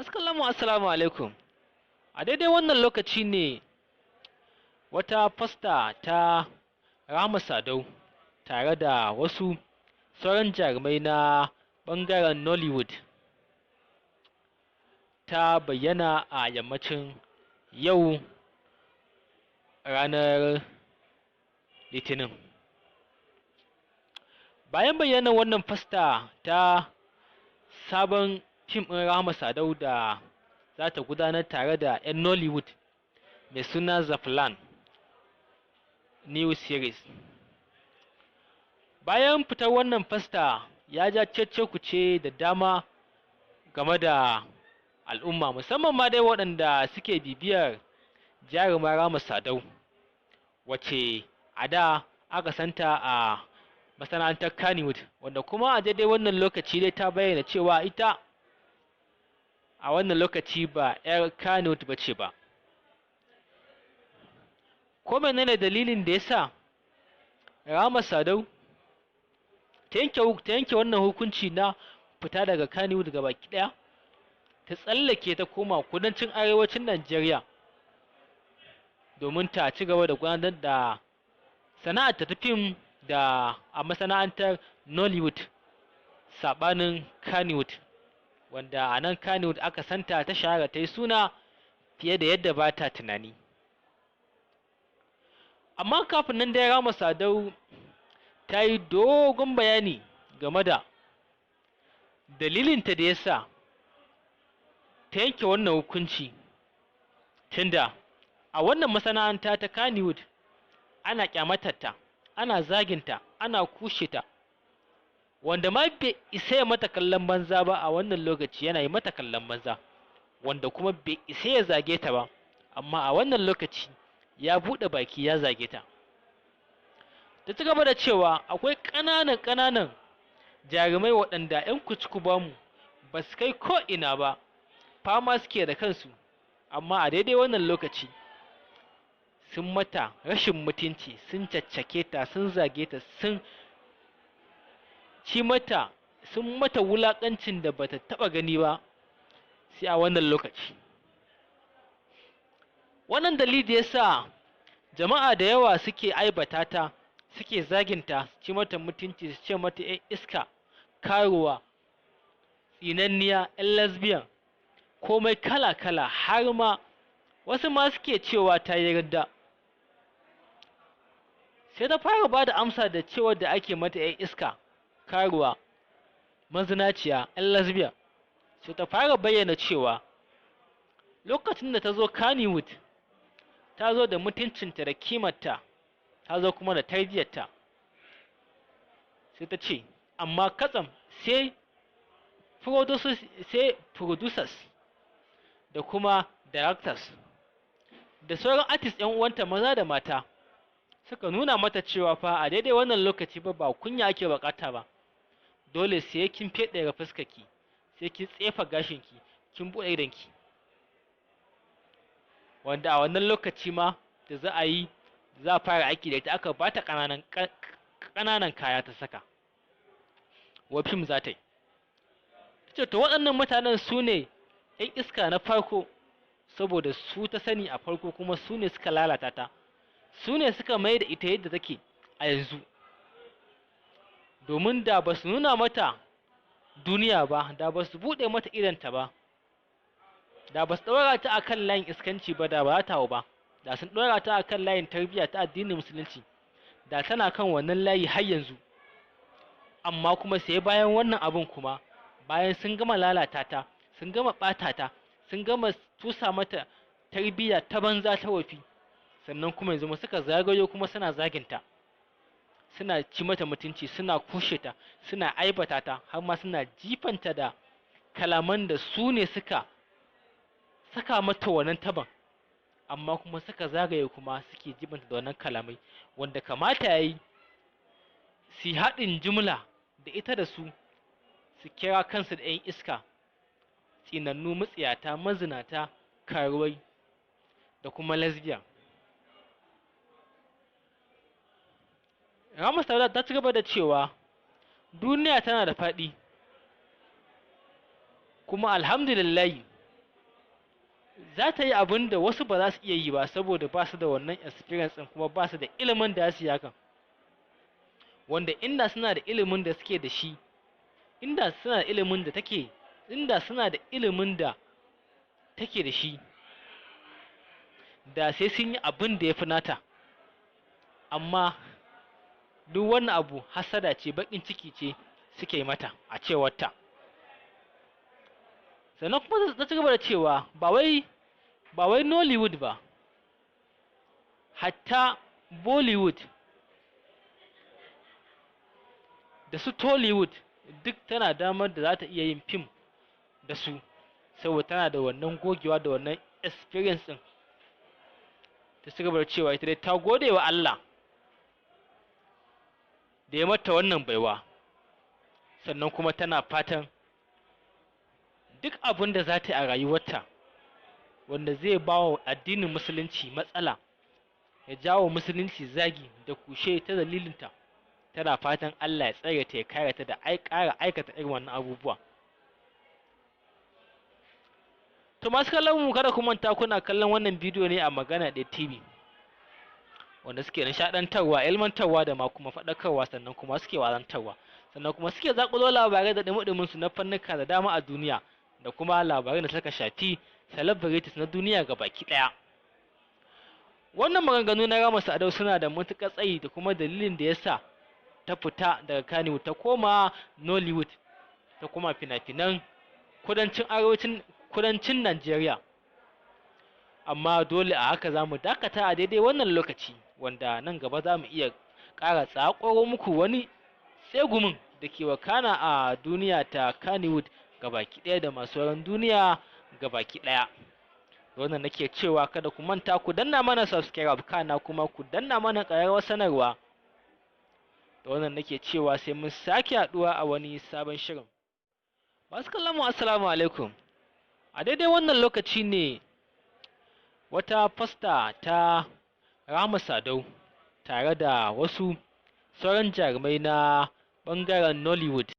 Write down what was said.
Masu kallon mu, assalamu alaikum. A daidai wannan lokaci ne wata poster ta Rahama Sadau tare da wasu sauran jarumai na ɓangaren Nollywood ta bayyana a yammacin yau, ranar Litinin. Bayan bayyanar wannan poster ta sabon fim ɗin Rahama Sadau da za ta gudanar tare da 'yan Nollywood mai suna The Plan New Series. Bayan fitar wannan poster, ya ja cece-kuce da dama game da al'umma, musamman ma dai waɗanda suke bibiyar jaruma Rahama Sadau, wacce a da aka santa a masana'antar Kannywood, wanda kuma a daidai wannan lokaci dai ta bayyana cewa ita a wannan lokaci ba 'yar Kannywood ba ce ba. Ko menene dalilin da yasa Rahama Sadau ta yanke wannan hukunci na fita daga Kannywood gabaki ɗaya, ta tsallake ta koma kudancin arewacin Najeriya domin ta ci gaba da gudanar da sana'arta ta fim da a masana'antar Nollywood, saɓanin Kannywood, wanda a nan Kannywood aka santa, ta shahara, ta yi suna fiye da yadda ba ta tunani? Amma kafin nan dai, Rahama Sadau ta yi dogon bayani game da dalilinta da yasa ta yanke wannan hukunci, tunda a wannan masana'anta ta Kannywood ana kyamatarta, ana zaginta, ana kushe ta, wanda ma bai isa ya mata kallon banza ba a wannan lokaci yana yi mata kallon banza, wanda kuma bai isa ya zage ta ba, amma a wannan lokaci ya buɗe baki ya zage ta. Ta ci gaba da cewa akwai ƙananan ƙananan jarumai waɗanda 'yan kuci bamu ba su kai ko ina ba, fama suke da kansu, amma a daidai wannan lokaci sun mata rashin mutunci, sun caccake ta, sun zage ta, sun ci mata, sun mata wulaƙancin da bata taɓa gani ba sai a wannan lokaci. Wannan dalili yasa jama'a da yawa suke aibata ta, suke zaginta, su ci mata mutunci, su ce mata 'yar iska, karuwa, tsinanniya, 'yan lesbian, komai kala-kala, har ma wasu ma suke cewa ta yi ridda. Sai ta fara ba da amsa da cewar da ake mata 'yar iska, karuwa, mazinaciya, 'yan lesbian. Sai ta fara bayyana cewa lokacin da ta zo Kannywood, ta zo da mutuncinta da kimarta, ta zo kuma da tarbiyyarta. Sai ta ce amma katsam sai producers da kuma directors da sauran artists 'yan uwanta maza da mata suka nuna mata cewa fa a daidai wannan lokaci ba kunya ake bukata ba, dole sai kin feɗe fuskarki, sai kin tsefa gashinki, kin buɗe idonki, wanda a wannan lokaci ma da za a yi za a fara aiki da ita, aka bata ƙananan ƙananan kaya ta saka wa fim za ta yi. Ta ce to waɗannan mutanen su ne 'yan iska na farko, saboda su ta sani a farko, kuma su ne suka lalata ta, su ne suka mai da ita yadda take a yanzu, domin da ba su nuna mata duniya ba, da ba su buɗe mata idonta ba, da ba su ɗora ta akan layin iskanci ba, da ba za ta hau ba. Da sun ɗora ta akan layin tarbiyya ta addinin Musulunci, da tana kan wannan layi har yanzu. Amma kuma sai bayan wannan abun kuma, bayan sun gama lalata ta, sun gama ɓata ta, sun gama tusa mata tarbiyya ta banza ta wofi, sannan kuma yanzu suka zagayo kuma suna zaginta, suna ci mata mutunci, suna kushe ta, suna aibata ta, har ma suna jifanta da kalaman da su ne suka saka mata wannan taban, amma kuma suka zagaye kuma suke jifanta da wannan kalamai, wanda kamata yayi su yi haɗin jumla da ita da su, su kira kansu da 'yan iska, tsinannu, matsiyata, mazinata, karuwai da kuma lesbian. Rahama Sadau ta ci gaba da cewa duniya tana da faɗi, kuma alhamdulillahi Za ta yi abin da wasu ba za su iya yi ba, saboda ba su da wannan experience ɗin, kuma ba su da ilimin da su yi hakan. Wanda inda suna da ilimin da suke da shi, inda suna da ilimin da take, inda suna da ilimin da take da shi, da sai sun yi abin da ya fi nata. Amma duk wannan abu hasada ce, baƙin ciki ce suke mata, a cewarta. Sannan kuma ta ci gaba da cewa ba wai Nollywood ba, hatta Bollywood da su Tollywood duk tana damar da za ta iya yin fim da su, saboda tana da wannan gogewa da wannan experience ɗin. Ta ci gaba da cewa ita dai ta gode wa Allah da ya mata wannan baiwa, sannan kuma tana fatan duk abin da za ta yi a rayuwarta wanda zai ba wa addinin Musulunci matsala, ya jawo Musulunci zagi da kushe ta dalilinta, tana fatan Allah ya tsare ta, ya kare ta da ƙara aikata irin wannan abubuwa. To masu kallon mu, kada ku manta kuna kallon wannan bidiyo ne a Magana Ɗaya TV, wanda suke nishaɗantarwa, ilmantarwa da ma kuma faɗakarwa, sannan kuma suke wazantarwa, sannan kuma suke zaƙulo labarai da ɗumi su na fannuka da dama a duniya, da kuma labarai da suka shafi celebrities na duniya gabaki ɗaya. Wannan maganganu na Rahama Sadau suna da matuƙar tsayi, da kuma dalilin da yasa ta fita daga Kannywood ta koma Nollywood, ta koma fina-finan kudancin arewacin kudancin Najeriya. Amma dole a haka za mu dakata a daidai wannan lokaci, wanda nan gaba za mu iya ƙara tsakoro muku wani tsegumin da ke wakana a duniya ta Kannywood gabaki ɗaya da masu sauran duniya gabaki ɗaya. Da wannan nake cewa kada ku manta ku danna mana subscribe, kana kuma ku danna mana ƙararrawar sanarwa. Da wannan nake cewa sai mun sake haɗuwa a wani sabon shirin. Masu kallon mu, assalamu alaikum. A daidai wannan lokaci ne wata fasta ta Rahama Sadau tare da wasu sauran jarumai na ɓangaren Nollywood.